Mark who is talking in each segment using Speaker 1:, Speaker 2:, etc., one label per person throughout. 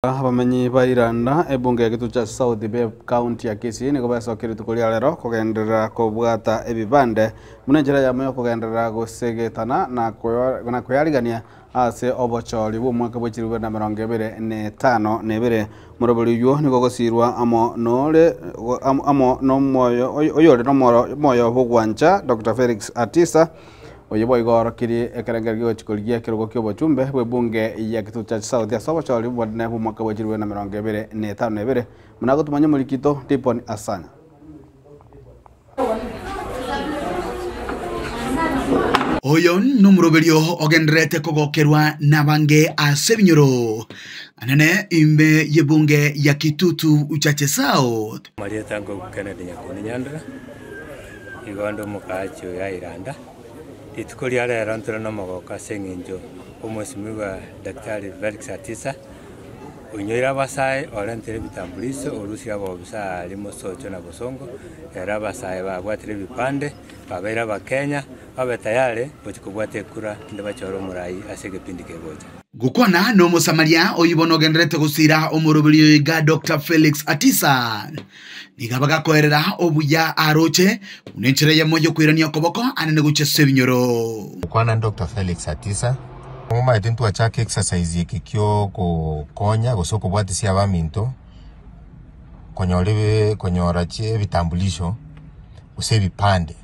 Speaker 1: Abamenyi ba Iranda, ebunge ya Gitutu cha South be county ya Kisii nigo besokia rituko ria rero kogenderera kobwata ebibande buna enchera eyemo yokogenderera gosegetana na koyarigania ase obochori bw'omwaka bwe chilifu bibere na emerongo ebere na etano na ebere. Omoroberi oyio nigo ogosirwa amo nore amo nomoyo oyore nomoyo bw'ogwancha Doctor Felix Atisa Oyo boigo oorokirie ekerengererio gi'ogochia korigia ekerogo ki'obochumbe bw'ebunge ya Kitutu Church South ase obochori bw'obonene bw'omwaka bwe chilifu 2052, buna agotumanya omorikito Dipon Asanya.
Speaker 2: Oyo nomoroberio ogendererete kogokerwa nabange ase ebinyoro anene ime y'ebunge ya Kitutu Chache South.
Speaker 3: Marieta Ngoku Kennedy Nyakundi Nyandera. Igo nde omokaachi oyo airanda, rituko ria rero ntore nomogoko ase eng'encho omwesimigwa Daktari Felix Atisa onyoire abasae orentire ebitambulisho orusie abobisa aaria mosocho na bosongo, ere abasae babwatire ebipande babeire abakenya babe tayari gochia kobwata ekura naende bachore omorai ase egepindi kegocha.
Speaker 2: Gokwana n'Omosamaria oyio bono ogendererete gosiira omoroberi oyo iga Doctor Felix Atisa. Nigo bagakoerera obuya aroche, buna enchera eyemo y'okoirania okoboko anene gochia ase ebinyoro.
Speaker 4: Gokwana Doctor Felix Atisa, Omanyete ntwachaka exercise eke kiogokonya gose okobwatisia abaminto konyora ebi konyora chi ebitambulisho gose ebipande.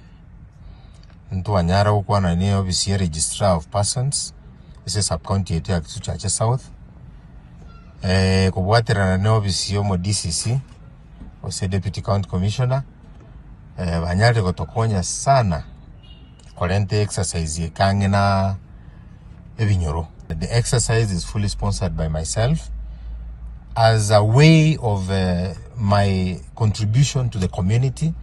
Speaker 4: Ntwanyara gokwana na eofisi ya registrar of persons ase esub county yaito ya Kisutu Chache South. Kobwaterana na ofisi ya omo DCC gose deputy county commissioner banyarire gotokonya sana korenta exercise eke ang'e na ebinyoro. The exercise is fully sponsored by myself as a way of my contribution to the community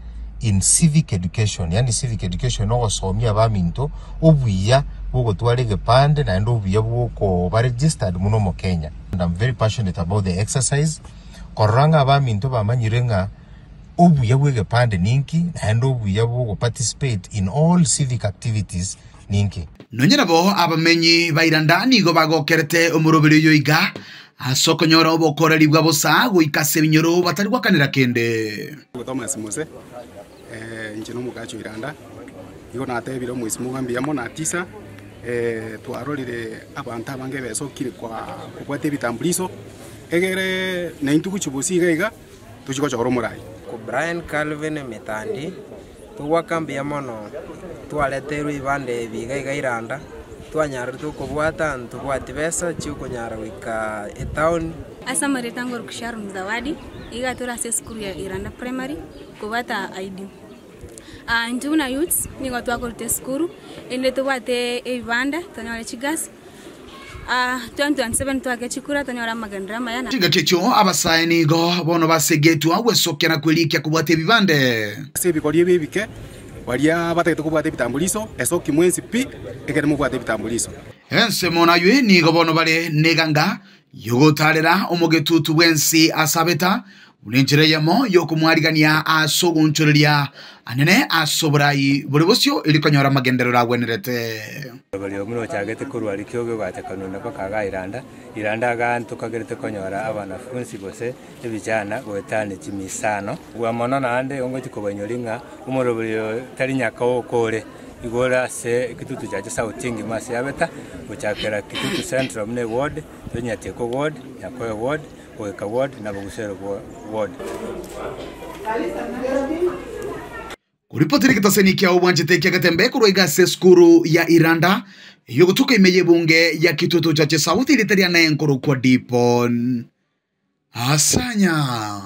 Speaker 4: in civic education, yaani civic education nogosomia abaminto obuya bw'ogotwara egepande naende obuya bw'okoba registered buna omokenya. And I'm very passionate about the exercise, korora ng'a abaminto bamanyire ng'a obuya bw'egepande ninki, naende obuya bw'ogo participate in all civic activities ninki.
Speaker 2: Nonya nabo abamenyi ba Iranda nigo bagokerete omoroberi oyo iga, ase okonyora obokoreri bwa bosa goika ase ebinyoro batari gwakanera kende.
Speaker 5: Thomas Mose, Inche nomogachi o Iranda, nigo natebire omoisimwa ng'a mbuya mono Atisa, twarorire abanto abange besokire kobwata ebitambuliso, egere naintwe gochia bosio iga iga, tochie gochora omorai.
Speaker 6: Brian Calvin Mitandi, Togoaka mbuya mono twareteirwe ebibanda ebi iga iga Iranda, twanyarire kobwata ntobwati besa chiokonyara goika etown.
Speaker 7: Ase amarieta ngoroku Sharon Zawadi, iga tore ase esukuru ya Iranda Primary kobwata ID. Intwe buna youths nigo twakorete esukuru erinde tobwate ebibanda tonyore chigasi, 2027 twake chikura tonyore amagenderero amaya na.
Speaker 2: Chingaki echio abasae nigo bono basegetwa gwesokia na kwerikia kobwata ebibande.
Speaker 5: Ase ebikori ebi ebike, baria batagete kobwata ebitambuliso, esoki mwensi pi, ekero mobwate ebitambuliso.
Speaker 2: Ensemo naywe nigo bono bare neganga y'ogotaarera omogetutu bw'ensi ase abeta, buna enchera eyemo y'okomwarigania ase ogoonchoreria anene ase oborai bore bosio erio konyora amagenderero agwenerete.
Speaker 3: Oborio buna ochagete korwa rikiogi ogacha kanuna mpaka igaa Iranda, Iranda igaa ntokagerete konyora abanafunsi gose ebichana goetania chimisano. Bua mono naende ongochia kobainyoria ng'a omoroberi oyo tari nyakaoka ore, igo ore ase Kitutu Chache South engima ase yabeta, gochakera Kitutu Central buna eward, Tonyatieko ward, Nyakoe ward, Goika ward, na Bogusero ward.
Speaker 2: Koripotera egetaseni kiao bwanchete ekiagetembe korwa iga ase esukuru ya Iranda eyogotoka ime y'ebunge ya Kitutu Chache South erieta riane nkorokwa Dipon Asanya.